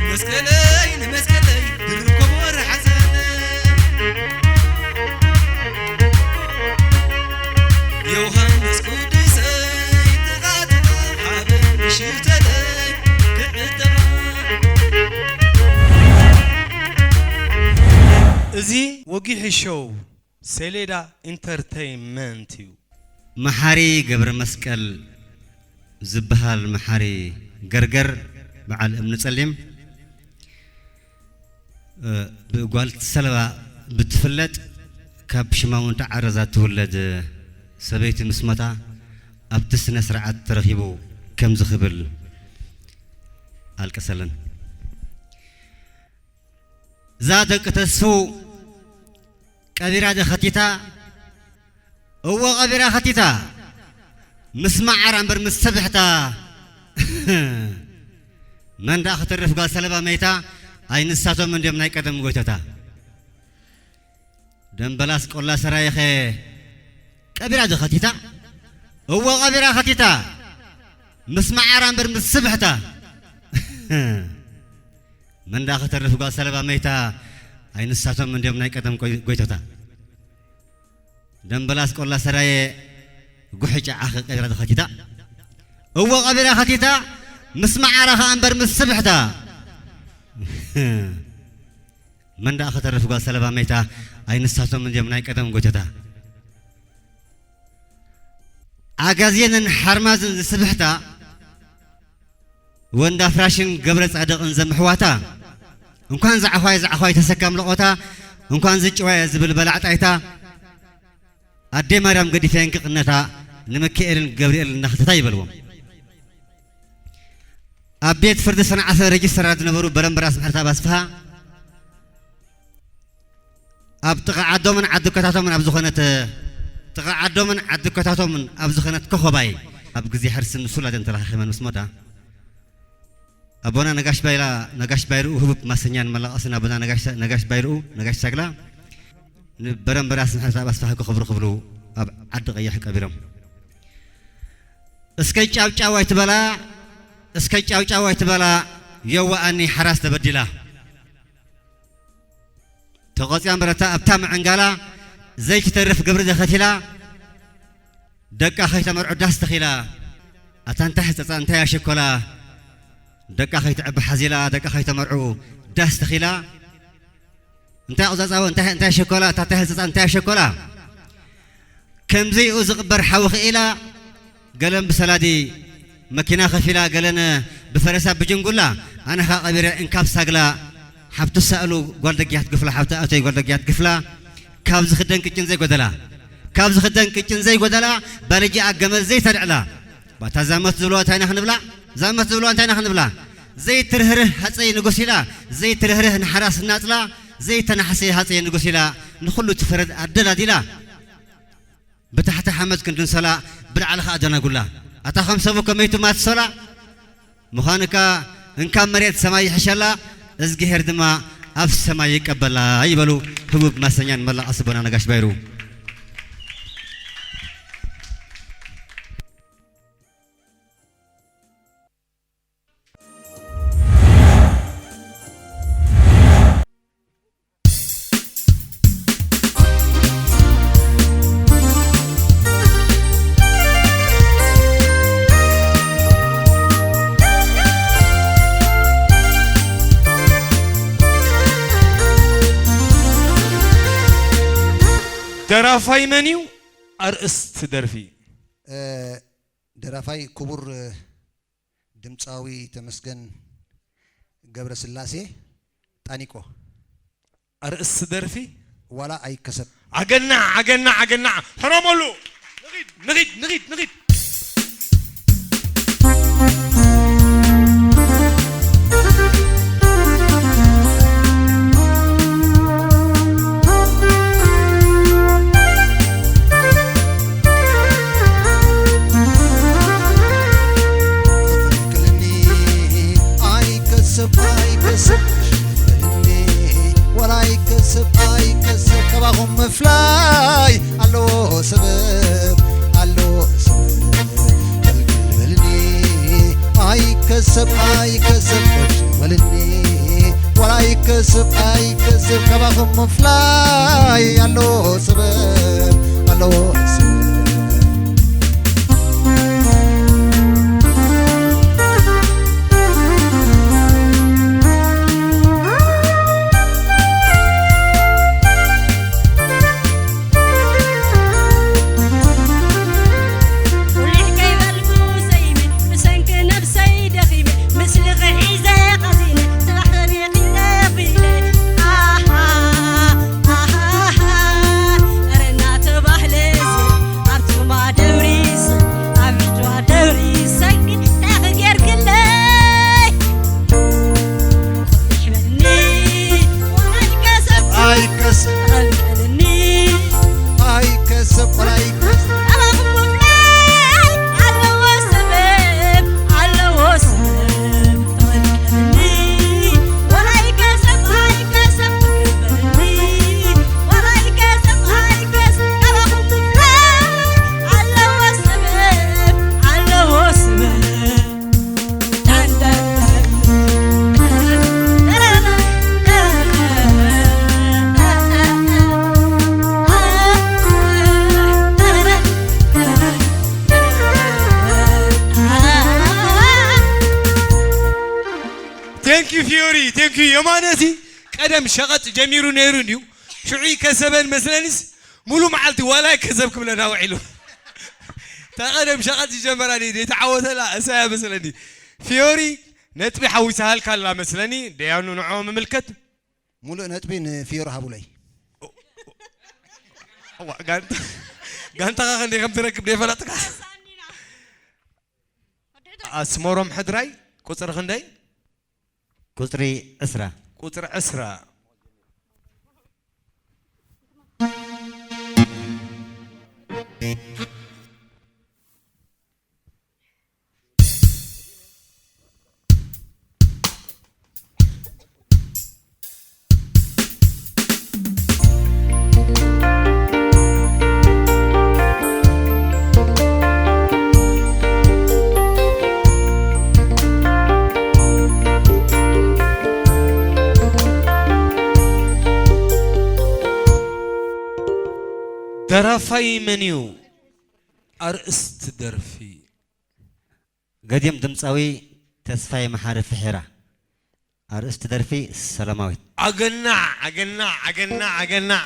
መስቀለይ ንመስቀለይ ድርብ ከበሮ ሓዘለይ፣ ዮሃንስ ቅዱሰይ ጥቓ ጥቓ ሓበን ሽተለይ ክዕተባ። እዚ ወጊሑ ሾው ሰሌዳ ኢንተርተይንመንት እዩ። መሓሪ ገብረ መስቀል ዝበሃል መሓሪ ገርገር በዓል እምኒ ጸሊም፣ እ፣ ብጓል ሰለባ ብትፍለጥ፣ ካብ ሽማውንቲ ዓረዛ ትውለድ ሰበይቲ ምስ ሞታ ኣብቲ ስነ ስርዓት ተረኺቡ ከምዚ ክብል ኣልቀሰለን። እዛ ደቂ ተስፉ ቀቢራ ዶ ኸቲታ? እወ ቀቢራ ኸቲታ። ምስ መዓራ እምበር ምስ ስብሕታ። መን ደኣ ክተርፍ ጓል ሰለባ መይታ? ኣይ ንሳቶም እንድዮም ናይ ቀደም ጎይቶታ። ደምበላስ ቆላ ሰራየኸ ቀቢራ ዶ ኸቲታ? እወ ቀቢራ ኸቲታ። ምስ መዓራ እምበር ምስ ስብሕታ። መን ደኣ ክተርፍ ጓል ሰለባ መይታ? ኣይ ንሳቶም እንድዮም ናይ ቀደም ጎይ-፣ ጎይቶታ። ደምበላስ ቆላ ሰራየ ጉሕጫ ዓኺ ቀቢራ ዶ ኸቲታ? እወ ቀቢራ ኸቲታ። ምስ መዓራ ኸኣ እምበር ምስ ስብሕታ። መን ደኣ ክተርፍ ጓል ሰለባ መይታ? ኣይ ንሳቶም እንድዮም ናይ ቀደም ጎይቶታ። ኣጋዜንን ሓርማዝን ዝስብሕታ፣ ወንዳ ፍራሽን ገብረ ጻድቕን ዘምሕዋታ፣ እንኳን ዛዕዃይ ዛዕዃይ ተሰካም ለቖታ፣ እንኳን ዝጭዋየ ዝብል በላዕ ጣይታ፣ ኣዴ ማርያም ገዲፈን ክቕነታ፣ ንምክኤልን ገብርኤልን እናኽተታ ይበልዎም። ኣብ ቤት ፍርዲ ሰንዓፈ ረጅስትራር ዝነበሩ በረምበራስ ምሕረተኣብ ኣስፍሃ፣ ኣብ ጥቓ ዓዶምን ዓዲ ኮታቶምን ኣብ ዝኾነት፣ ጥቓ ዓዶምን ዓዲ ኮታቶምን ኣብ ዝኾነት ኮኾባይ፣ ኣብ ግዜ ሕርሲ ምስ ውላደን ተለኻኺበን ምስ ሞታ፣ ኣቦና ነጋሽ ባይላ፣ ነጋሽ ባይርኡ ህቡብ ማሰኛን መላቐስን ኣቦና ነጋሽ፣ ነጋሽ ባይርኡ፣ ነጋሽ ሳግላ፣ ንበረምበራስ ምሕረተኣብ ኣስፍሃ ክኸብሩ ክብሉ ኣብ ዓዲ ቀይሕ ቀቢሮም። እስከ ጫውጫው ኣይትበላ፣ እስከ ጫውጫው ኣይትበላ፣ የዋኣኒ ሓራስ ተበዲላ። ተቖጽያ እምበረታ ኣብታ ምዕንጋላ፣ ዘይትተርፍ ግብሪ ዶ ኸፊላ፣ ደቃ ኸይተመርዑ ዳስ ተኺላ። ኣታ እንታይ ሕጸጻ እንታይ ኣሸኮላ፣ ደቃ ኸይትዕቢ ሓዚላ፣ ደቃ ኸይተመርዑ ዳስ ተኺላ። እንታይ ኣቕጻጻወ፣ እንታይ፣ እንታይ ሸኮላ፣ ኣታ እንታይ ሕጸጻ እንታይ ኣሸኮላ። ከምዘይኡ ዝቕበር ሓዊ ኽኢላ፣ ገለን ብሰላዲ መኪና ከፊላ፣ ገለን ብፈረሳ ብጅንጉላ፣ ኣነ ኸኣ ቀቢረ እንካብ ሳግላ፣ ሓብቲ ሳእሉ ጓል ደግያት ግፍላ፣ ሓብቲ ኣቶይ ጓል ደግያት ግፍላ፣ ካብ ዝኽደን ቅጭን ዘይጎደላ፣ ካብ ዝኽደን ቅጭን ዘይጎደላ፣ ባልጃኣ ገመል ዘይተልዕላ፣ ባታ ዛመት ዝብልዋ እንታይ ኢና ክንብላ? ዛመት ዝብልዋ እንታይ ኢና ክንብላ? ዘይትርህርህ ሃፀይ ንጉስ ኢላ፣ ዘይትርህርህ ንሓራስ እናፅላ፣ ዘይተናሕሰ ሃፀይ ንጉስ ኢላ፣ ንኹሉ ትፈረድ ኣደላዲላ። ብታሕቲ ሓመድ ክንድንሰላ፣ ብላዕሊ ኸኣ ደናጉላ። ኣታ ከም ሰቡ ከመይቱ ማትሰላ? ምዃንካ እንካብ መሬት ሰማይ ይሕሸላ፣ እዝግሄር ድማ ኣብ ሰማይ ይቀበላ ይበሉ ህቡብ ማሰኛን መላቕ ኣስቦና ነጋሽ ባይሩ። ደራፋይ መን እዩ? ኣርእስቲ ደርፊ። እ፣ ደራፋይ ክቡር፣ እ፣ ድምፃዊ ተመስገን ገብረስላሴ ጣኒቆ። ኣርእስቲ ደርፊ ዋላ ኣይከሰብ። ኣገናዕ፣ ኣገናዕ፣ ኣገናዕ። ሕረመሉ። ንኺድ፣ ንኺድ፣ ንኺድ፣ ንኺድ። ኣይከስብ በልኒ፣ ወላ ኣይከስብ፣ ኣይከስብ፣ ካባኹም ምፍላይ ኣለዎ ሰበብ፣ ኣለዎ ሰበብ። ገልግል በልኒ፣ ኣይከስብ፣ ኣይከስብ፣ በልኒ፣ ወላ ኣይከስብ፣ ኣይከስብ፣ ካባኹም ምፍላይ ኣለዎ ሰበብ፣ ኣለዎ ሰበብ። Thank you, Fiori. Thank you. የማነ እቲ ቀደም ሸቐጥ ጀሚሩ ነይሩ እንድዩ። ሽዑ ከሰበን መስለኒስ፣ ሙሉ መዓልቲ ዋላ ከሰብ ክብለና ውዒሉ። እታ ቀደም ሸቐጥ ዝጀመራ ደይተዓወተላ እሳያ መስለኒ። ፊዮሪ፣ ነጥቢ ሓዊሳሃልካ ኣላ መስለኒ። ደያኑ ንዕኦ ምምልከት። ሙሉእ ነጥቢ ንፊዮሪ ሃቡለይ። እዋ፣ ጋንታ-፣ ጋንታኻ ክንደይ ከም ትረክብ ደይፈለጥካ? ኣስመሮም ሕድራይ፣ ቁጽሪ ክንደይ? ቁጽሪ ዕስራ። ቁጽሪ ዕስራ። ደራፋይ መን እዩ? ኣርእስቲ ደርፊ። ገዲም ድምፃዊ ተስፋይ መሓሪ ፍሒራ። ኣርእስቲ ደርፊ ሰላማዊት። ኣገናዕ፣ ኣገናዕ፣ ኣገናዕ፣ ኣገናዕ።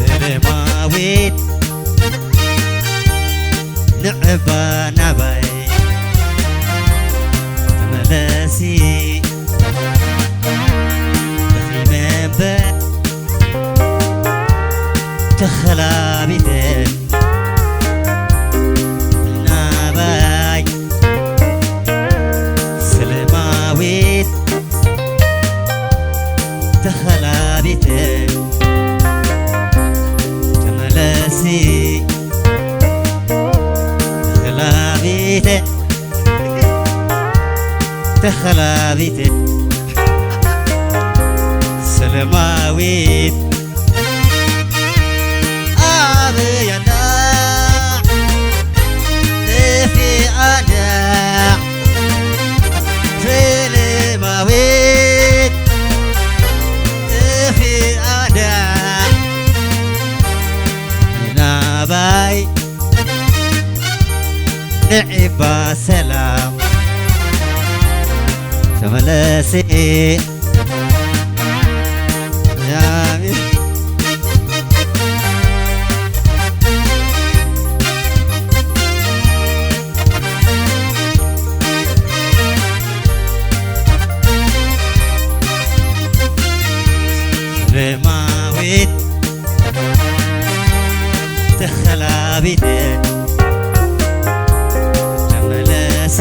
ሰለማዊት ንዕባ ናባይ ተመለሲ፣ ደኺመ እምበር ተኸላቢተ ናባይ ሰለማዊት ተኸላቢተ ተመለሲ ተኸላቢተ ተኸላቢተ ሰለማዊት ኣበያና ጠፊኣና ሰለማዊት ጠፊኣና ናባይ ንዒባ ሰላም ተመለሲ። ኣሜን። ሰለማዊት ተኸላቢነ ተመለሲ።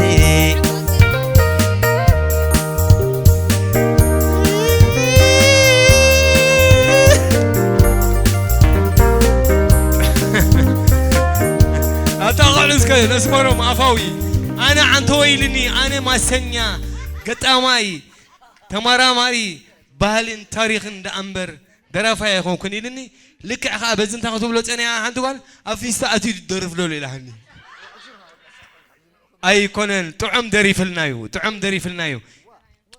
ኣታ ቆልዑ እስከ ነስመሮም ኣፋዊ። ኣነ ዓንተወ ኢልኒ፣ ኣነ ማሰኛ፣ ገጣማይ፣ ተመራማሪ ባህልን ታሪኽን ደኣ እምበር ደራፋይ ኣይኮንኩን ኢልኒ። ልክዕ ከኣ በዚ እንታይ ክትብሎ ጸኒሓ፣ ሓንቲ ጓል ኣብ ፊስታ ኣትዩ ደርፍ ዶ ኢላሃኒ። ኣይኮነን፣ ጥዑም ደሪፍልና እዩ፣ ጥዑም ደሪፍልና እዩ።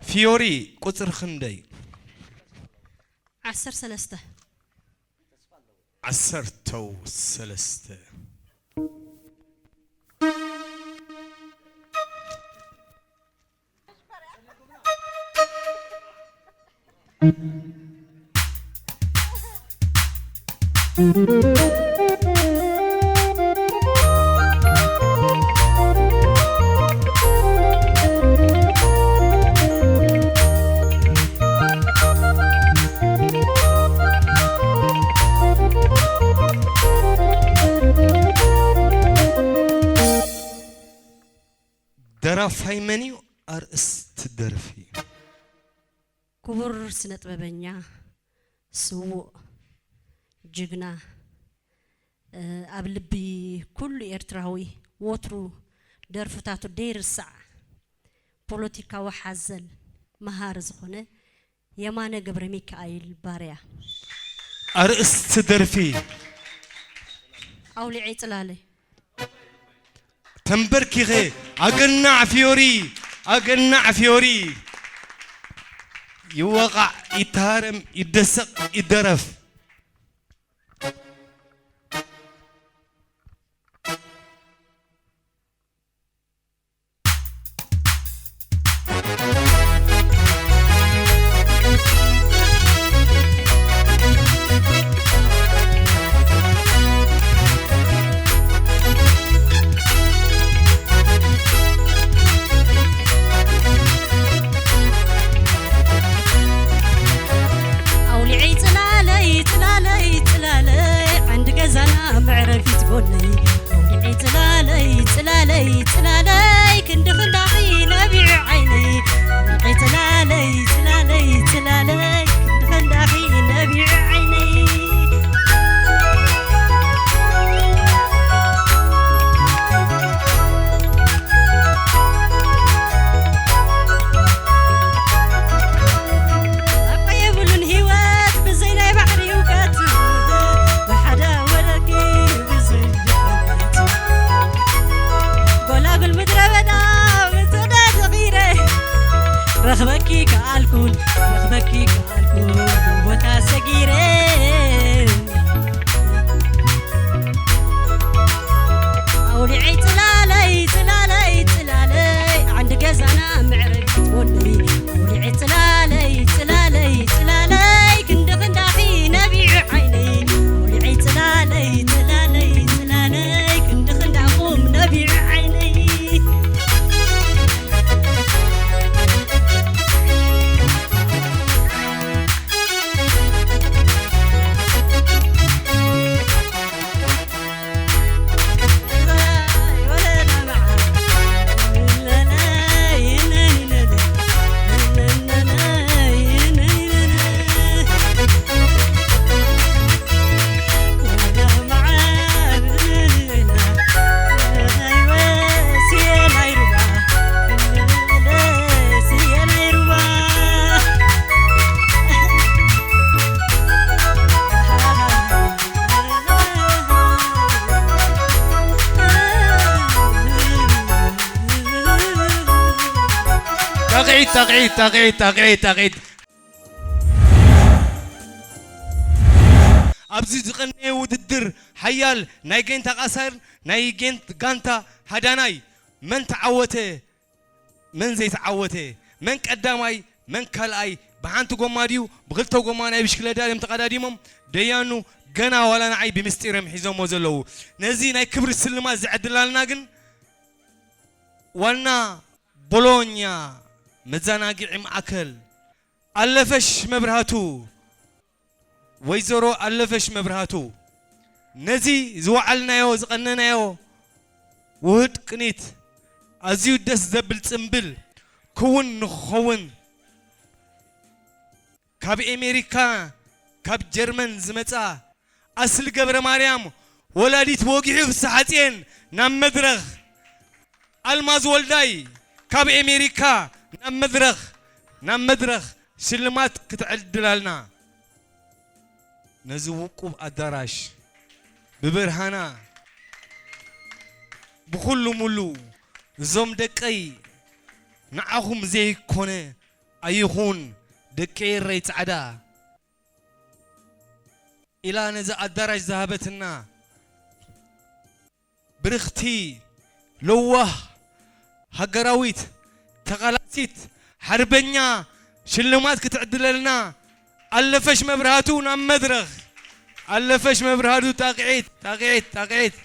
ፊዮሪ ቁጽሪ ክንደይ? ዓሰርተ ሰለስተ። ዓሰርተው ሰለስተ። ደራፋይ መን እዩ? ኣርእስቲ ደርፊ። ክቡር ስነ ጥበበኛ፣ ስዉእ፣ ጅግና፣ እ፣ ኣብ ልቢ ኩሉ ኤርትራዊ ወትሩ ደርፍታቱ ደይርሳዕ፣ ፖለቲካዊ ሓዘል መሃሪ ዝኾነ የማነ ገብረ ሚካኤል ባርያ። ኣርእስቲ ደርፊ። ኣውሊዐይ ጽላለይ። ተንበርኪኸ ኣገናዕ ፊዮሪ፣ ኣገናዕ ፊዮሪ። ይወቓዕ፣ ይተሃረም፣ ይደሰቕ፣ ይደረፍ። ኣውሊዐይ ጽላለይ፣ ጽላለይ፣ ጽላለይ፣ ዓንዲ ገዛና መዕረፊት ጎነይ። ኣውሊዐይ ጽላለይ፣ ጽላለይ፣ ጽላለይ፣ ክንዲ ክንዳኺ ነቢዑ ዓይነይ። ኣውሊዐይ ጽላለይ፣ ጽላለይ፣ ጽላለይ፣ ክንዲ ክንዳኺ ነቢዑ ዓይነይ። ኣባ የብሉን ህይወት ብዘይ ናይ ባሕሪ እውቀት፣ ብሓደ ወረቂ ብዘይ ድፍረት። ጎላጉል ምድረ በዳ ምድረ ተኺረ፣ ረኽበኪ ከኣልኩን፣ ረኽበኪ ከኣልኩን፣ ቦታ ሰጊረ። ኣውሊዐይ ጽላለይ፣ ጽላለይ፣ ጽላለይ፣ ዓንዲ ገዛና መዕረፊት ጎነይ። ኣውሊዐይ ጽላለይ፣ ጽላለይ፣ ጽላለይ፣ ክንዲ ክንዳኺ ነቢዑ ዓይነይ። ኣውሊዐይ ጽላለይ፣ ጽላለይ፣ ጽላለይ፣ ክንዲ ክንዳኹም ነቢዑ ዓይነይ። ጣቕዒት፣ ጣቕዒት፣ ጣቕዒት፣ ጣቕዒት፣ ጣቕዒት። ኣብዚ ዝቐነየ ውድድር ሓያል ናይ ጌንት ተቓሳር፣ ናይ ጌንት ጋንታ ሃዳናይ መን ተዓወተ? መን ዘይተዓወተ፣ መን ቀዳማይ፣ መን ካልኣይ፣ ብሓንቲ ጎማ ድዩ፣ ብኽልተ ጎማ ናይ ብሽክለታ ድዮም ተቐዳዲሞም፣ ደያኑ ገና ዋላ ንዓይ ብምስጢር እዮም ሒዞሞ ዘለዉ። ነዚ ናይ ክብሪ ስልማት ዝዕድላልና ግን ዋና ቦሎኛ መዘናግዒ ማእከል ኣለፈሽ መብራህቱ፣ ወይዘሮ ኣለፈሽ መብራህቱ፣ ነዚ ዝወዓልናዮ ዝቐነናዮ ውህድ ቅኒት ኣዝዩ ደስ ዘብል ጽምብል ክውን ንኽኸውን ካብ ኤሜሪካ ካብ ጀርመን ዝመጻ ኣስሊ ገብረ ማርያም ወላዲት ወጊሑ ፍስሓጽየን ናብ መድረኽ ኣልማዝ ወልዳይ ካብ ኤሜሪካ ናብ መድረኽ ናብ መድረኽ ሽልማት ክትዕድላልና ነዚ ውቁብ ኣዳራሽ ብብርሃና ብኹሉ ሙሉ እዞም ደቀይ ንዓኹም ዘይኮነ ኣይኹን ደቂ ኤረይ ጻዕዳ ኢላ ነዚ ኣዳራሽ ዝሃበትና ብርኽቲ ለዋህ ሃገራዊት ተቓላሲት ሓርበኛ ሽልማት ክትዕድለልና ኣለፈሽ መብርሃቱ ናብ መድረኽ ኣለፈሽ መብርሃቱ ጣቕዒት ጣቕዒት ጣቕዒት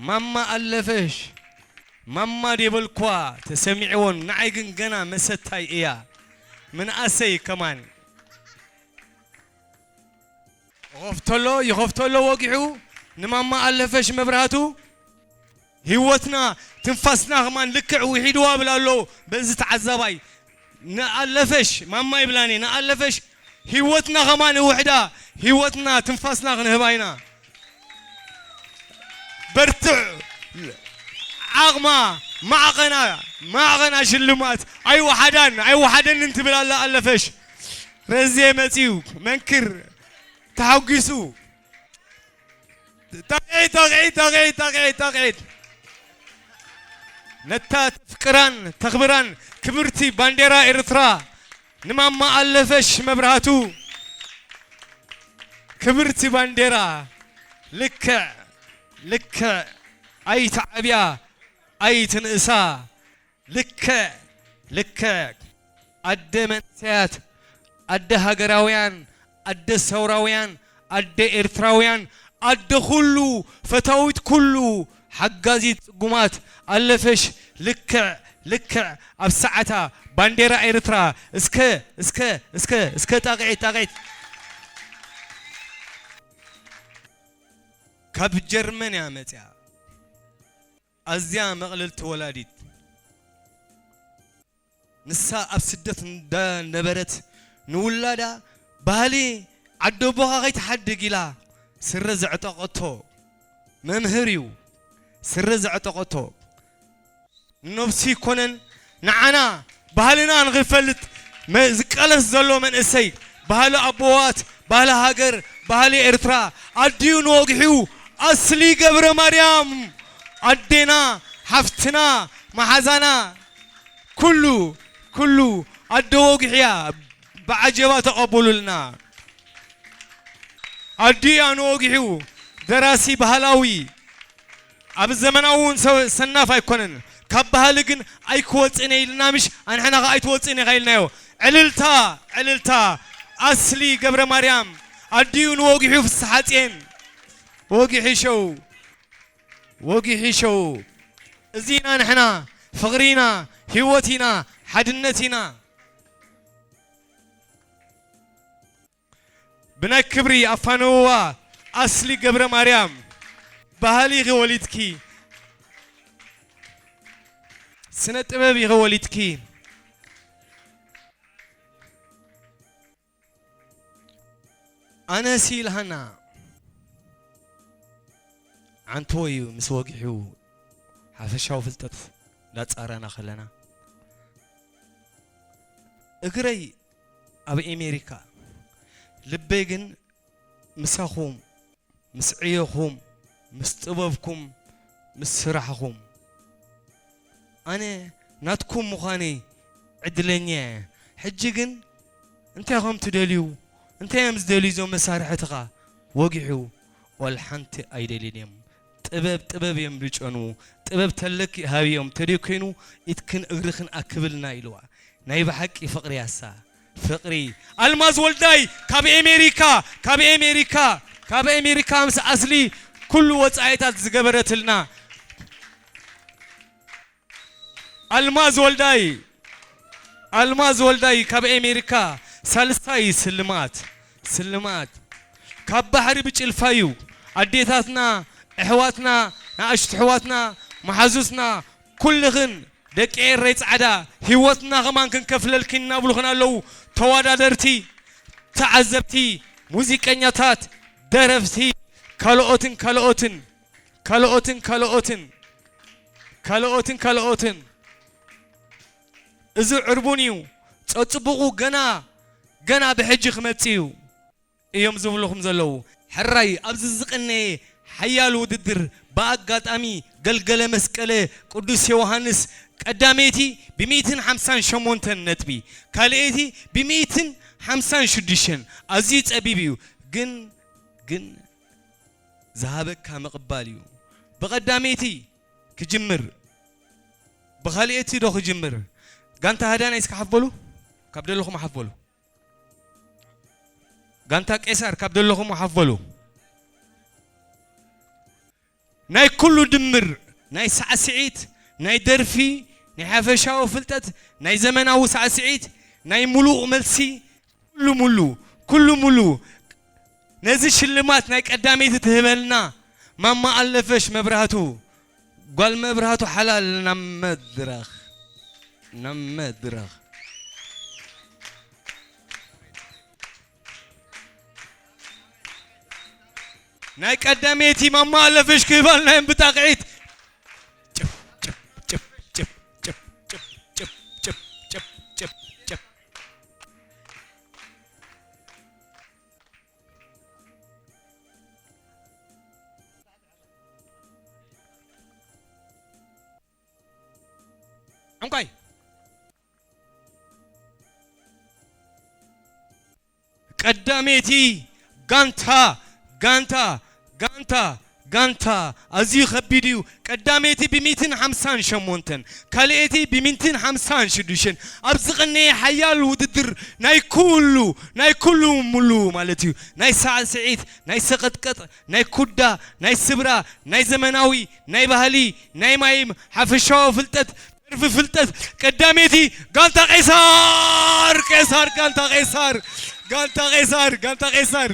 ማማ ኣለፈሽ ማማ ዴበልኳ ተሰሚዕዎን ንዓይ ግን ገና መሰታይ እያ ምንኣሰይ ከማን ይኸፍተሎ ይኸፍተሎ ወጊሑ ንማማ ኣለፈሽ መብራህቱ ህይወትና ትንፋስና ከማን ልክዕ ውሒድዋ ብላ ኣሎ በዚ ተዓዛባይ ንኣለፈሽ ማማ ይብላኒ ንኣለፈሽ ህይወትና ከማን ውሕዳ ህይወትና ትንፋስና ክንህባ ኢና በርትዕ ዓቕማ ማዕቐና ማዕቐና ሽልማት ኣይወሓዳን ኣይወሓደንን ትብል ኣላ ኣለፈሽ ረዜ መፅዩ መንክር ተሓጒሱ ጣቕዒት ጣቕዒት ጣቕዒት ጣቕዒት ጣቕዒት ነታ ተፍቅራን ተኽብራን ክብርቲ ባንዴራ ኤርትራ ንማማ ኣለፈሽ መብራህቱ ክብርቲ ባንዴራ ልክዕ ልክዕ ኣይትዓብያ ኣይትንእሳ ልክዕ ልክዕ ኣደ መንእሰያት ኣደ ሃገራውያን ኣደ ሰውራውያን ኣደ ኤርትራውያን ኣደ ኩሉ ፈታዊት ኩሉ ሓጋዚት ጽጉማት ኣለፈሽ ልክዕ ልክዕ ኣብ ሰዓታ ባንዴራ ኤርትራ እስከ እስከ እስከ እስከ ጣቕዒት ጣቕዒት ካብ ጀርመን እያ መጽያ ኣዝያ መቕልልቲ ወላዲት ንሳ ኣብ ስደት እንዳነበረት ንውላዳ ባህሊ ዓደቦኻ ከይትሓድግ ኢላ ስረ ዘዕጠቐቶ መምህር እዩ ስረ ዘዕጠቐቶ ንነብሱ ይኮነን ንዓና ባህልና ንኽፈልጥ ዝቃለስ ዘሎ መንእሰይ ባህሊ ኣቦዋት ባህሊ ሃገር ባህሊ ኤርትራ ኣዲኡ ንወግሒኡ ኣስሊ ገብረ ማርያም ኣዴና ሓፍትና መሓዛና ኩሉ ኩሉ ኣደ ወግሕያ ብዓጀባ ተቐብሉልና ኣዲኡ ንወግሒኡ ደራሲ ባህላዊ ኣብ ዘመናዊ እውን ሰናፍ ኣይኮነን ካብ ባህሊ ግን ኣይክወፅእን ኢልና ምሽ ኣንሕና ከ ኣይትወፅእን ኢኻ ኢልናዮ ዕልልታ ዕልልታ ኣስሊ ገብረ ማርያም ኣዲኡ ንወጊሑ ፍስሓፅየን ወጊሒ ሸው ወጊሒ ሸው እዚ ኢና ንሕና ፍቕሪ ኢና ህይወት ኢና ሓድነት ኢና ብናይ ክብሪ ኣፋነውዋ ኣስሊ ገብረ ማርያም ባህሊ ኢኺ ወሊድኪ ስነ ጥበብ ኢኺ ወሊድኪ ኣነሲ ኢልሃና ዓንቶ እዩ ምስ ወጊሑ ሓፈሻዊ ፍልጠት እንዳጻረና ከለና እግረይ ኣብ ኤሜሪካ ልበይ ግን ምሳኹም ምስ ዕዮኹም ምስ ጥበብኩም ምስ ስራሕኹም ኣነ ናትኩም ምዃነይ ዕድለኛ እየ ሕጂ ግን እንታይ ከም ትደልዩ እንታይ እዮም ዝደልዩ እዞም መሳርሕትኻ ወጊሑ ወላ ሓንቲ ኣይደልዩን እዮም ጥበብ ጥበብ እዮም ዝጨኑ ጥበብ ተለኪ ሃብዮም ተደይ ኮይኑ ኢትክን እግርኽን ኣክብልና ኢልዋ ናይ ብሓቂ ፍቕሪ ያሳ ፍቕሪ ኣልማዝ ወልዳይ ካብ ኤሜሪካ ካብ ኤሜሪካ ካብ ኤሜሪካ ምስ ኣስሊ ኩሉ ወፃኢታት ዝገበረትልና ኣልማዝ ወልዳይ ኣልማዝ ወልዳይ ካብ ኤሜሪካ ሳልሳይ ስልማት ስልማት ካብ ባሕሪ ብጭልፋ እዩ። ኣዴታትና፣ ኣሕዋትና፣ ንኣሽቱ ኣሕዋትና፣ መሓዙትና፣ ኩልኽን ደቂ ኤረይ ጻዕዳ፣ ህይወትና ከማን ክንከፍለልኪ እናብሉኽን ኣለዉ። ተወዳደርቲ፣ ተዓዘብቲ፣ ሙዚቀኛታት፣ ደረፍቲ፣ ካልኦትን ካልኦትን፣ ካልኦትን ካልኦትን፣ ካልኦትን ካልኦትን። እዚ ዕርቡን እዩ። ጸጽቡቑ ገና፣ ገና ብሕጂ ክመጽእ እዩ። እዮም ዝብሉኹም ዘለዉ። ሕራይ ኣብዚ ዝቕነየ ሓያል ውድድር ብኣጋጣሚ ገልገለ መስቀለ ቅዱስ ዮሃንስ ቀዳመይቲ ብሚእትን ሓምሳን ሸሞንተን ነጥቢ፣ ካልኣይቲ ብሚእትን ሓምሳን ሽዱሽተን። ኣዝዩ ጸቢብ እዩ፣ ግን፣ ግን ዝሃበካ ምቕባል እዩ። ብቐዳመይቲ ክጅምር፣ ብኻልኤቲ ዶ ክጅምር? ጋንታ ሃዳናይ እስከ ሓፍ በሉ፣ ካብ ደለኹም ሓፍ በሉ። ጋንታ ቄሳር ካብ ደለኹም ሓፍ በሉ። ናይ ኩሉ ድምር፣ ናይ ሳዕስዒት፣ ናይ ደርፊ፣ ናይ ሓፈሻዊ ፍልጠት፣ ናይ ዘመናዊ ሳዕስዒት፣ ናይ ሙሉእ መልሲ፣ ኩሉ ሙሉ፣ ኩሉ ሙሉ። ነዚ ሽልማት ናይ ቀዳመይቲ ትህበልና ማማ ኣለፈሽ መብራህቱ፣ ጓል መብራህቱ ሓላል ናብ መድረኽ፣ ናብ መድረኽ። ናይ ቀዳመይቲ ማማ ኣለፈሽ ክህባልና እዮም ብጣቕዒት። ጭፍ፣ ጭፍ፣ ጭፍ። ዕንቋይ። ቀዳመይቲ ጋንታ፣ ጋንታ፣ ጋንታ፣ ጋንታ። ኣዝዩ ከቢድ እዩ። ቀዳመይቲ ብሚእትን ሓምሳን ሸሞንተን፣ ካልኣይቲ ብሚእትን ሓምሳን ሽዱሽተን። ኣብ ዝቐነየ ሓያል ውድድር ናይ ኩሉ፣ ናይ ኩሉ ሙሉ ማለት እዩ። ናይ ሳዕስዒት፣ ናይ ሰቐጥቀጥ፣ ናይ ኩዳ፣ ናይ ስብራ፣ ናይ ዘመናዊ፣ ናይ ባህሊ፣ ናይ ማይም፣ ሓፈሻዊ ፍልጠት፣ ደርፊ ፍልጠት፣ ቀዳመይቲ ጋንታ ቄሳር፣ ቄሳር፣ ጋንታ ቄሳር፣ ጋንታ ቄሳር፣ ጋንታ ቄሳር፣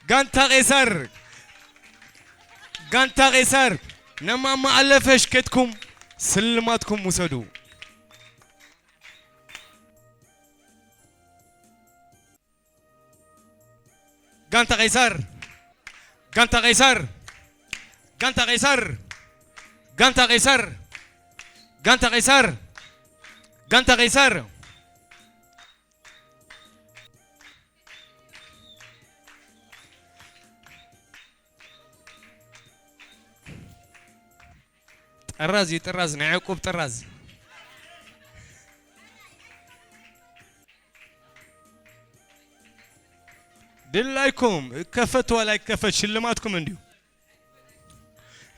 ጋንታ ቄሳር፣ ጋንታ ቄሳር። ነማማ ኣለፈሽ ከድኩም ስልማትኩም ውሰዱ። ጋንታ ቄሳር፣ ጋንታ ቄሳር፣ ጋንታ ቄሳር፣ ጋንታ ቄሳር፣ ጋንታ ቄሳር፣ ጋንታ ቄሳር። ጥራዝ እዩ፣ ጥራዝ፣ ናይ ዕቁብ ጥራዝ። ድላይኩም፣ ይከፈት ዋላ ይከፈት፣ ሽልማትኩም እንድዩ።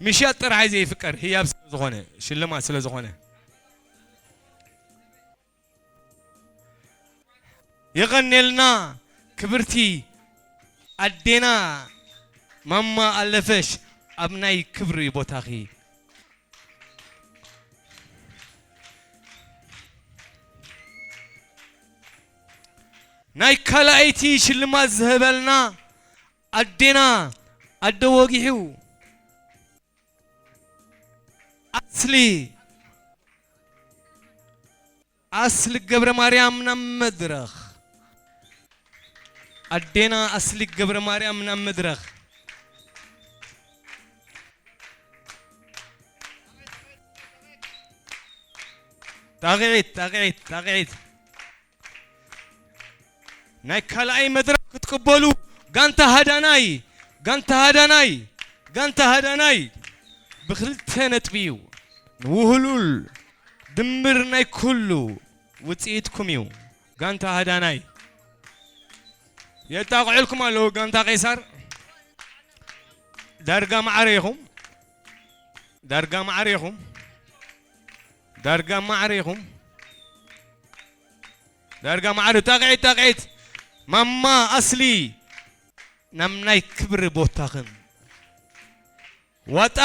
ምሻጥ ጥራሕ እዩ ዘይፍቀር፣ ህያብ ስለ ዝኾነ፣ ሽልማት ስለ ዝኾነ። የቐኔልና ክብርቲ ኣዴና ማማ ኣለፈሽ፣ ኣብ ናይ ክብሪ ቦታኺ። ናይ ካልኣይቲ ሽልማት ዝህበልና ኣዴና ኣደ ወጊሑ ኣስሊ፣ ኣስሊ ገብረ ማርያም ናብ መድረኽ። ኣዴና ኣስሊ ገብረ ማርያም ናብ መድረኽ። ጣቕዒት፣ ጣቕዒት፣ ጣቕዒት። ናይ ካልኣይ መድረኽ ክትቅበሉ ጋንታ ሃዳናይ፣ ጋንታ ሃዳናይ፣ ጋንታ ሃዳናይ ብክልተ ነጥቢ እዩ። ንውህሉል ድምር ናይ ኩሉ ውፅኢትኩም እዩ። ጋንታ ሃዳናይ የጣቕዑልኩም ኣለዉ። ጋንታ ቄሳር ዳርጋ ማዕረ ኢኹም፣ ዳርጋ ማዕረ ኢኹም፣ ዳርጋ ማዕረ ኢኹም፣ ዳርጋ ማዕረ። ጣቕዒት፣ ጣቕዒት። ማማ ኣስሊ ናብ ናይ ክብሪ ቦታኽን ዋጣ።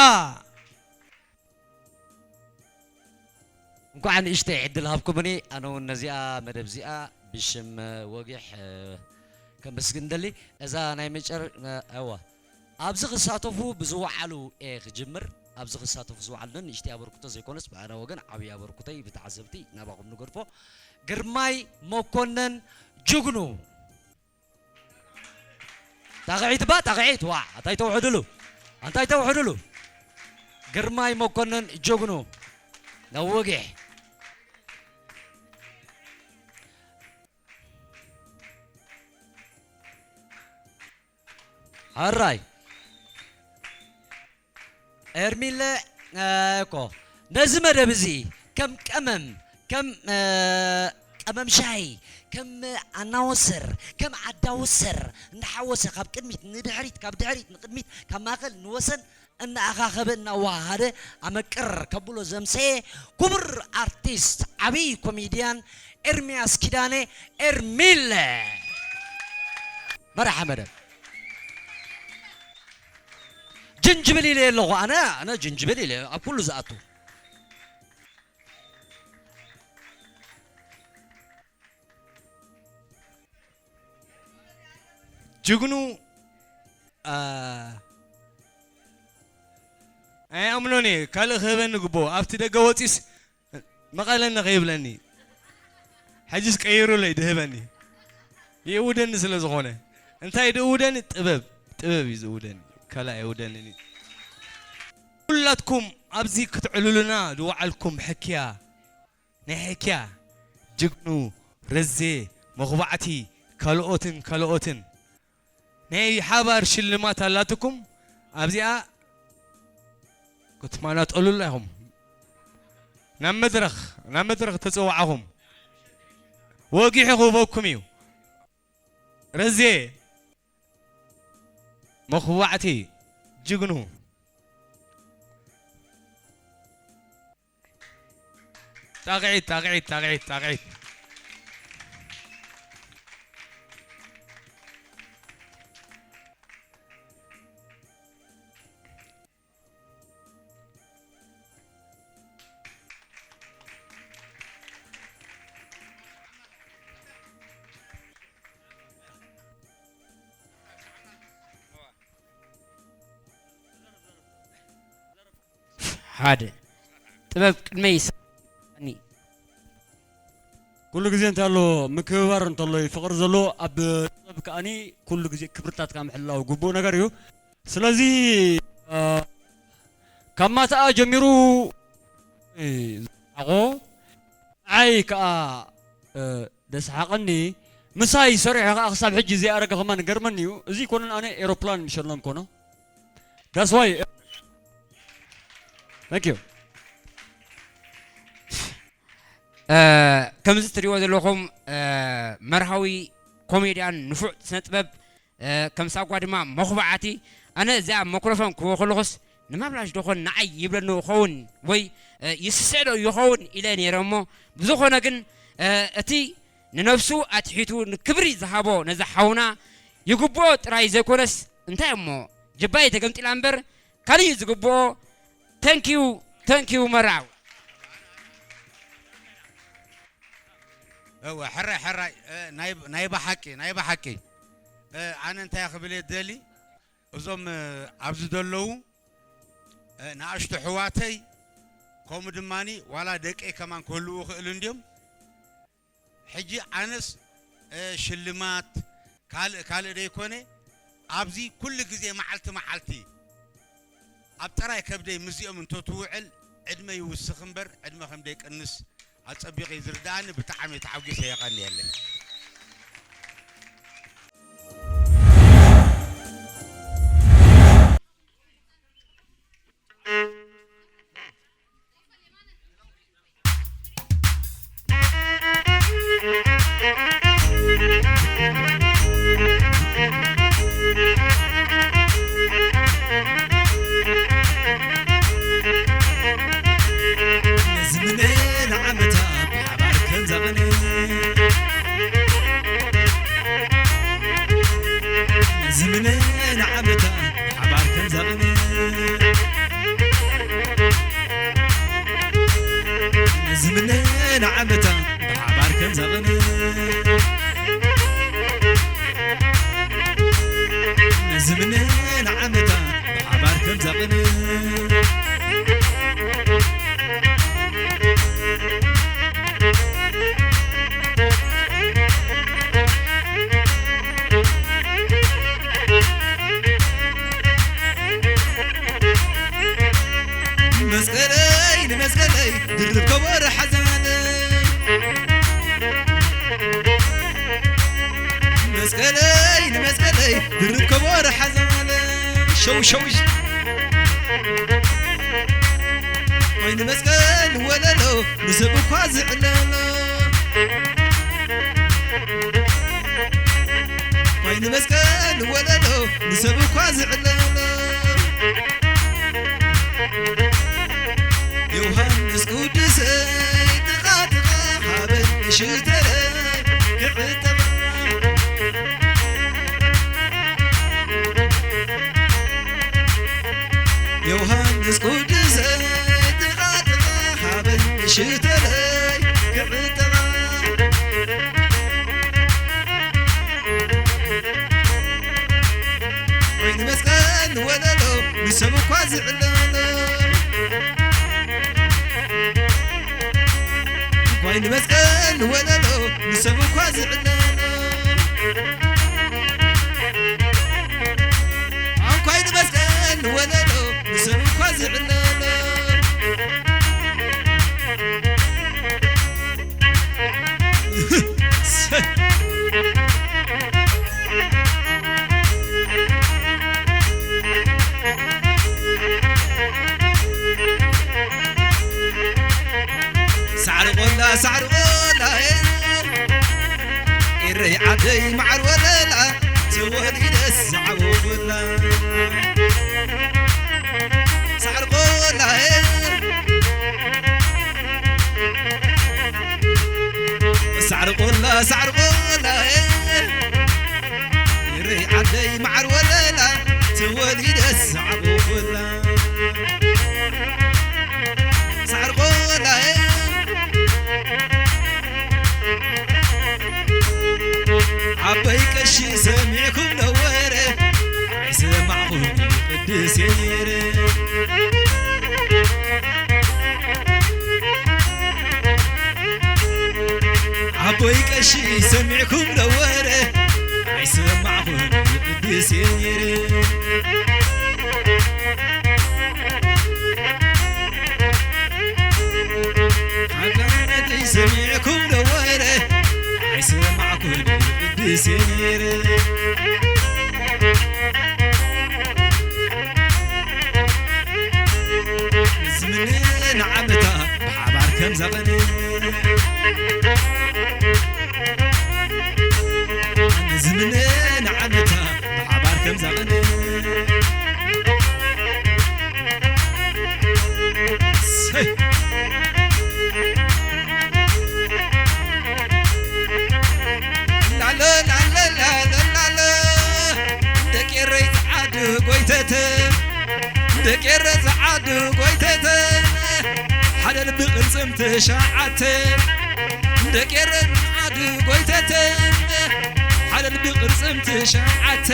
እንኳዕ ንእሽተይ ዕድል ሃብኩምኒ። ኣነ እውን ነዚኣ መደብ እዚኣ ብሽም ወጊሕ ከመስግን ደሊ። እዛ ናይ መጨረ-፣ እዋ፣ ኣብዚ ክሳተፉ ብዝወዓሉ እየ ክጅምር። ኣብዚ ክሳተፉ ዝወዓሉ ነንእሽተይ ኣበርክቶ ዘይኮነስ፣ ብኣነ ወገን ዓብዪ ኣበርክቶይ ብተዓዘብቲ ናባኹም ንገድፎ። ግርማይ መኮነን ጅግኑ። ጣቕዒት ባ፣ ጣቕዒት፣ ዋ፣ ኣንታይ ተውሕድሉ? ኣንታይ ተውሕድሉ? ግርማይ መኮነን ጅግኑ። ነወግሕ። ሕራይ። ኤርሚለ፣ እ፣ እኮ ነዚ መደብ እዚ ከም ቀመም፣ ከም፣ እ፣ ቀመም ሻሂ፣ ከም ኣናውንሰር፣ ከም ኣዳውሰር እንዳሓወሰ ካብ ቅድሚት ንድሕሪት፣ ካብ ድሕሪት ንቅድሚት፣ ካብ ማእከል ንወሰን እናኣኻኸበ እናወሃሃደ ኣመቅር ከብሎ ዘምሰየ ክቡር ኣርቲስት ዓብዪ ኮሜድያን ኤርሚያስ ኪዳነ ኤርሚለ መራሒ መደብ። ጅንጅብል ኢለ ኣለኹ ኣነ፣ ኣነ ጅንጅብል ኢለ ኣብ ኩሉ ዝኣቱ። ጅግኑ፣ አ፣ ኣይኣምኖን እየ። ካልእ ክህበኒ ግብኦ። ኣብቲ ደገ ወፂስ መቐለኒ ከይብለኒ። ሕጅስ ቀይሩለይ ድህበኒ። ይእውደኒ ስለ ዝኾነ። እንታይ ድእውደኒ? ጥበብ። ጥበብ እዩ ዝእውደኒ። ካልእ ኣይእውደንን እዩ። ኩላትኩም ኣብዚ ክትዕልሉና ዝወዓልኩም ሕክያ፣ ናይ ሕክያ፣ ጅግኑ፣ ረዜ፣ መኹባዕቲ፣ ካልኦትን ካልኦትን ናይ ሓባር ሽልማት ኣላትኩም። ኣብዚኣ ክትመናጠሉላ ኢኹም። ናብ መድረኽ፣ ናብ መድረኽ ተጸዋዕኹም። ወጊሑ ክህበኩም እዩ። ረዜ፣ መኹባዕቲ፣ ጅግኑ። ጣቕዒት፣ ጣቕዒት፣ ጣቕዒት፣ ጣቕዒት። ሓደ፣ ጥበብ ቅድመይ ይስራሕኒ። ኩሉ ግዜ እንታይ ኣሎ፣ ምክብባር እንተሎ እዩ ፍቕሪ ዘሎ፣ ኣብ ጥበብ ከኣኒ ኩሉ ግዜ ክብርታት ከዓ ምሕላው ግቡእ ነገር እዩ። ስለዚ፣ እ፣ ካብ ማታኣ ጀሚሩ፣ እ፣ ዝሰሓቖ፣ ንዓይ ከዓ፣ እ፣ ደስሓቐኒ። ምሳይ ሰሪሑ ከዓ ክሳብ ሕጂ ዘይኣረገ ከማን ገርመኒ እዩ። እዚ ይኮነን ኣነ ኤሮፕላን ምሸሎም ኮኖ። That's why። Thank you። እ፣ ከምዚ ትሪእዎ ዘለኹም፣ እ፣ መርሃዊ ኮሜድያን ንፉዕ ስነ ጥበብ፣ እ፣ ከም ሳጓ ድማ መኹባዕቲ። ኣነ እዚኣ ማይክሮፎን ክህቦ ከለኹስ ንመብላሽ ዶኾን ንዓይ ይብለኒ ይኸውን ወይ፣ እ፣ ይስስዕ ዶ ይኸውን ኢለ ነይረ እሞ፣ ብዝኾነ ግን፣ እ፣ እቲ ንነፍሱ ኣትሒቱ ንክብሪ ዝሃቦ ነዚ ሓውና ይግብኦ ጥራይ ዘይኮነስ፣ እንታይ እሞ ጅባይ ተገምጢላ እምበር ካልእ እዩ ዝግብኦ። Thank you፣ thank you መራዊ። እወ፣ ሕራይ፣ ሕራይ፣ እ፣ ናይ፣ ናይ ብሓቂ፣ ናይ ብሓቂ፣ እ፣ ኣነ እንታይ ክብል እየ ዝደሊ፣ እዞም፣ እ፣ ኣብዚ ዘለዉ፣ እ፣ ንኣሽቱ ኣሕዋተይ፣ ከምኡ ድማኒ ዋላ ደቀይ ከማን ክህልዉ ይኽእሉ እንድዮም። ሕጂ ኣነስ፣ እ፣ ሽልማት ካልእ ካልእ ደይኮነ፣ ኣብዚ ኩሉ ግዜ መዓልቲ መዓልቲ ኣብ ጥራይ ከብደይ ምስዚኦም እንተትውዕል ዕድመ ይውስኽ እምበር ዕድመ ከም ደይቅንስ ኣጸቢቑ እዩ ዝርድኣኒ። ብጣዕሚ ተሓጒሰ፣ የቐንየለይ። ዝምነ ንዓመታ ብሓባር ከም ዘቐነ። ዝምነ ንዓመታ ብሓባር ከም ዘቐነ። ዝምነ ንዓመታ ብሓባር ከም ዘቐነ። ዝምነ ንዓመታ ብሓባር ከም ዘቕን። መስቀለይ ንመስቀለይ ድርብ ከበሮ ሓዘለይ። መስቀለይ ንመስቀለይ ድርብ ከበሮ ሓዘለይ። ሸው ሸው ሽ-፣ ወይ ንመስቀል ወለሎ ንሰብ እኳ ዝዕለሎ። ወይ ንመስቀል ወለሎ ንሰብ እኳ ዝዕለሎ። ዮሃንስ ቅዱሰይ ጥቓ ጥቓ ሃበኒ ሽተለይ ክዕጠቓ። ዮሃንስ ቅዱሰይ ጥቓ ጥቓ ሃበኒ ሽተለይ ክዕጠቓ። ወይ ንመስቀል ወለሎ ንሰብ እኳ ዝዕለሎ። ወይ ንመስቀል ወለሎ ንሰብ እኳ ዝዕለሎ። እንኳይ ንመስቀል ወለሎ ንሰብ እኳ ዝዕለሎ። ሳዕሪ ቆላ፣ ሳዕሪ ቆላ፣ ኤረይ ዓደይ መዓር ወለላ፣ ተወሊደስ ዝዓበኹላ። ሳዕሪ ቆላ፣ ሳዕሪ ቆላ፣ ሳዕሪ ቆላ፣ ርይ ዓደይ መዓር ወለላ፣ ተወሊደስ ዝዓበኹላ። ሳዕሪ ቆላ፣ ዓበይ ቀሺ ሰሚዕኩም ዶ ወረ? ኣይሰማዕኹም ቅዱስ ነይረ። ዓቦይ ቀሺ ሰሚዕኩም ዶ ወረ? ኣይሰማዕኹም ቅዱስ ነይረ። ዓጋመተይ ሰሚዕኩም ዶ ወረ? ኣይሰማዕኩን ቅዱስ ነይረ። ዝምነ ንዓመታ ብሓባር ከም ዘቐነ። ዝምነ ንዓመታ ብሓባር ከም ዘቐነ። ሰይ። ላሎ፣ ላሎ፣ ላሎ፣ ላሎ። ደቂ ኤረይ ጸዓዱ ጎይተተ፣ ደቂ ኤረ ጸዓዱ ጎይተተ፣ ሓደ ልቢ ቅልጽም ትሽዓተ። ደቂ ኤረ ጸዓዱ ጎይተተ፣ ሓደ ልቢ ቅልጽም ትሽዓተ።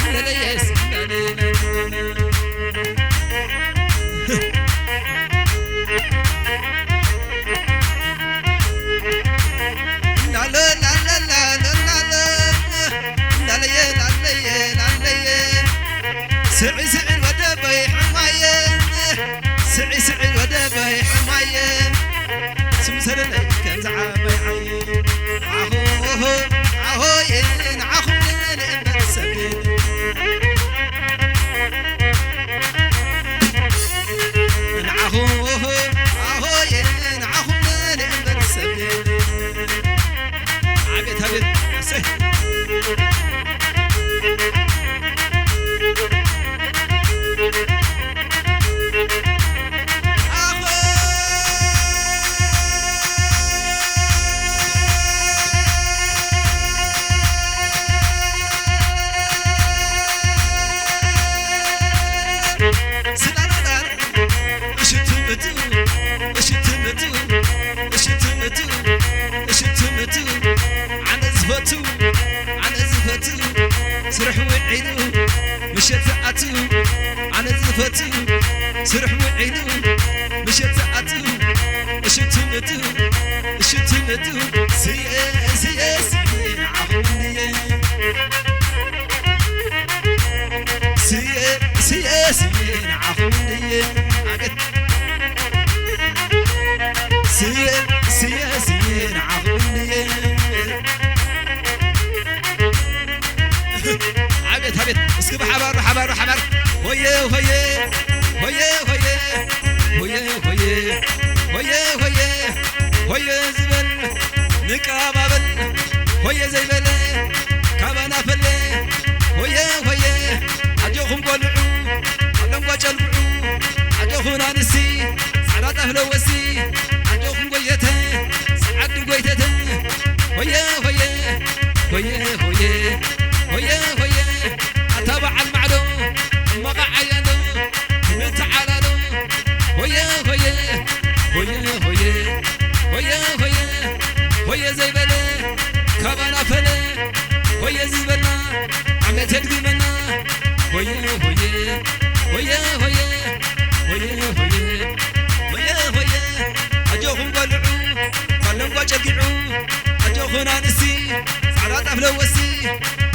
ለለየስ፣ ለለየስ። ላለ፣ ላለ፣ ላለ፣ ላለ፣ ላለየ፣ ላለየ፣ ላለየ። ስዒ፣ ስዒ ወደበይ ሕማየ፣ ስዒ፣ ስዒ ወደበይ ሕማየ። ስምሰለለይ ከምዚ ዓባይ ዓየ። ዓሆ፣ ዓሆየ፣ ንዓኹም ንበል ሰብ። ንዓኹም፣ ኣሆየ፣ ንዓኹም ንእንበር ሰብ። ኣቤት፣ ኣቤት፣ እሰይ። ኣሆ። ስላላላ፣ እሽትምቱ፣ እሽትምቱ፣ እሽትምቱ፣ እሽትምቱ፣ ኣነ ዝፈቱ፣ ኣነ ዝፈቱ፣ ስራሕ ውዒሉ ምሸት ዝኣቱ ኣነ ዝፈቱ ስራሕ ውዒሉ ምሸት ዝኣቱ እሽቱ ምቱ እሽቱ ምቱ ስየ ስየ ስየ ንዓኹም እንድየ ስየ ስየ ስየ ንዓኹም እንድየ ኣገት ስየ ስየ ስየ ንዓኹም እንድየ ኣቤት ኣቤት እስኪ ብሓባር ብሓባር ብሓባር ሆየ ሆየ ሆየ ሆየ ሆየ ሆየ ሆየ ሆየ ሆየ ዝበል ንቀባበል ሆየ ዘይበለ ካባና ፈለ ሆየ ሆየ ኣጆኹም ቆልዑ ኣለንጓ ጨልጉዑ ኣጆኹም ኣንስቲ ጻዕዳ ጣፍ ለወሲ ኣጆኹም ጎየተ ጸዓዱ ጎይተተ ሆየ ሆየ ሆየ ሆየ ሆየ ሆየ ኣታ በዓል ማዕዶ እመቓዓያሎ ንተዓላሎ ሆየ ሆየ ሆየ ሆየ ሆየ ሆየ ሆየ ዘይበለ ካባና ፈለ ሆየ ዝበልና ዓመት የድግመና ሆየ ሆየ ሆየ ሆየ ሆየ ሆየ ሆየ ሆየ ኣጆኹም በልዑ ባለንጓ ጨጊዑ ኣጆኹን ኣንስቲ ጻዕዳ ጣፍ ለወሲ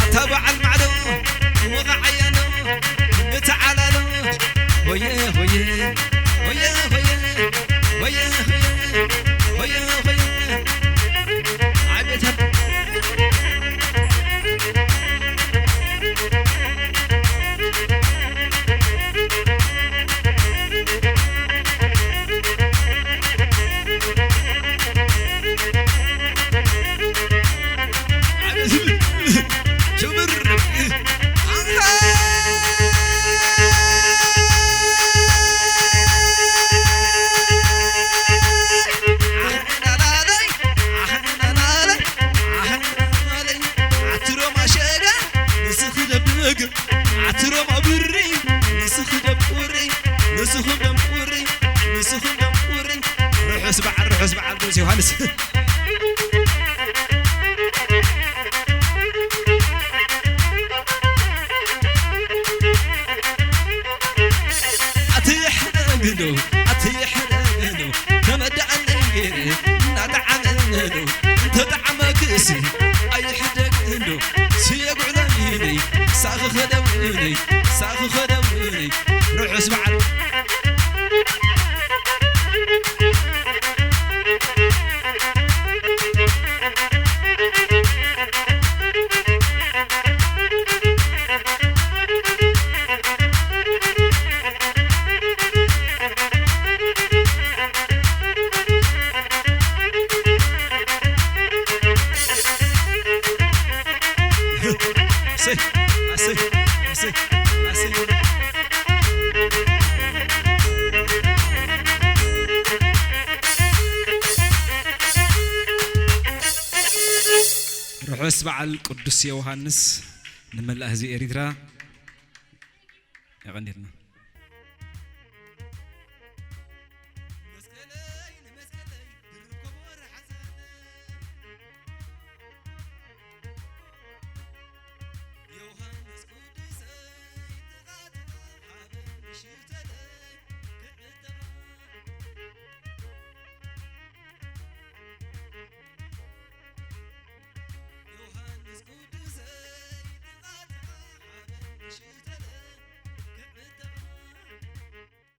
ኣታ በዓል ማዕዶ ወቓዓያሎ ንተዓላሎ ሆየ ሆየ ሆየ ሆየ ሆየ ሆየ ሆየ ሆየ ዓቤት ዓትሮም ኣሸጋ ንስኺ ደብግ ዓትሮም ኣብሪ ንስኺ ደብ ቁሪ ንስኹም ደም ቁሪ ንስኹም ደም ቁሪ ርሑስ በዓል ርሑስ በዓል ቅዱስ ዮሃንስ ኣቲ ሕደግዶ ኣቲ ሕደግዶ ከመዳኣኒ ገይረ እናጠዓመ እንዶ እንተጠዓመ ክእሲ ኣይሕደግ እንዶ ስየጉዕለኒ ሳኺ ኸደውኒ ሳኺ ኸደውኒ ርሑስ በዓል ርሑስ በዓል ቅዱስ ዮሃንስ ንመላእ ህዝቢ ኤሪትራ። የቐንየልና።